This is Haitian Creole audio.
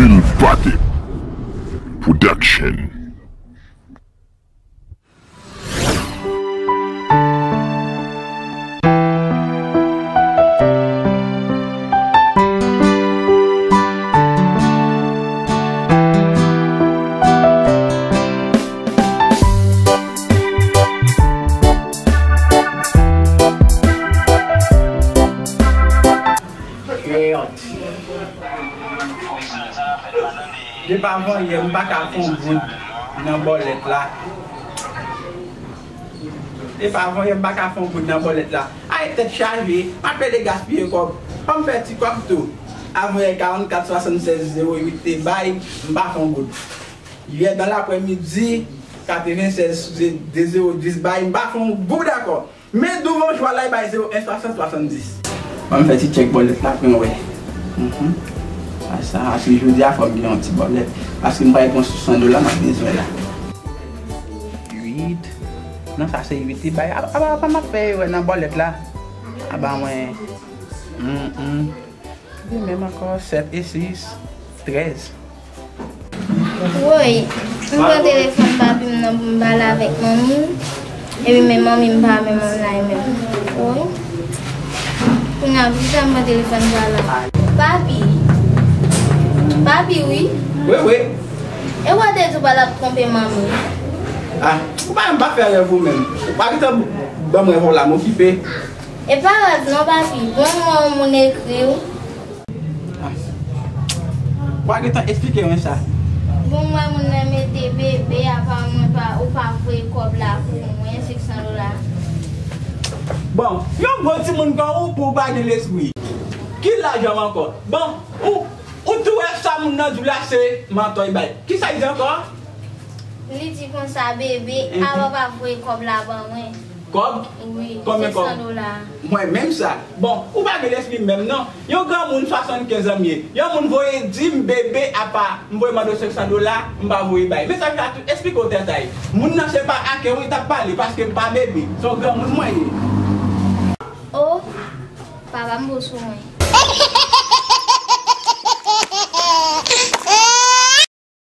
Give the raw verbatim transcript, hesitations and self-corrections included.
Silvatic Production. Depi avan yè, m pa ka fè yon goud nan bòlèt la. Depi avan yè, m pa ka fè yon goud nan bòlèt la. Ay, tèt chaje, m ap plede gaspiye kòb. Ban m fè ti kòb tou. Avan yè, karannkat swasannsèz zewo uit te bay, m pa fè yon goud. Yè, dans l'après-midi, katrevennsèz zewo dis bay, m pa fè yon goud ankò. Men douvan jwa la, li bay zewo en swasann swasanndis. Ban m fè ti tchèk bòlèt la pou n wè. Mhm. A sa, a si jodi a, fò m gen yon ti bòlèt. Paske m pral pran san dola m ap bezwen la. Uit. Non, sa se uit li bay. Aba, aba, aba, m ap fè erè nan bòlèt la. Aba mwen. Mm, mm. Li menm ankò, sèt e sis, trèz. Woy, m pran telefòn papi m nan pou m pale avèk manmi m. Epi men manmi m pa menm online menm. Woy. Kounye a, poukisa m pran telefòn sa la? Papi. Papi, wi. Wi, wi. E w te di w pa t ap twonpe manmi? Ah, ou pa menm pa fè rèv ou menm. Ou pa gentan ban m rèv ou la, m okipe. E pa rèv non, papi. Bon, mwen yon moun ekri w. Ah. W a gentan eksplike mwen sa. Bon, mwen moun nan mete bebe, apa mwen pa, ou pa voye kòb la pou mwen, senk san dola. Bon, yon gwo timoun kon ou pou w pa gen lespri. Ki lajan m ankò? Bon, ou, ou tou wè sa moun nan di w la se mantò l bay. Kisa l di ankò? Li di konsa, bebe, mhm, apa pa voye kòb la ban mwen. Kòb? Wi, konbyen kòb? Senk san dola. Mwen menm sa. Bon, ou pa gen lespri menm non. Yon granmoun swasannkenz an m ye. Yon moun voye di m bebe apa m voye mande w senk san dola, m pa voye bay. Men sa k ap eksplike w tèt ay. Moun nan se pa ak ou li t ap pale paske m pa bebe. Se yon granmoun mwen ye. O, papa m bo sou mwen.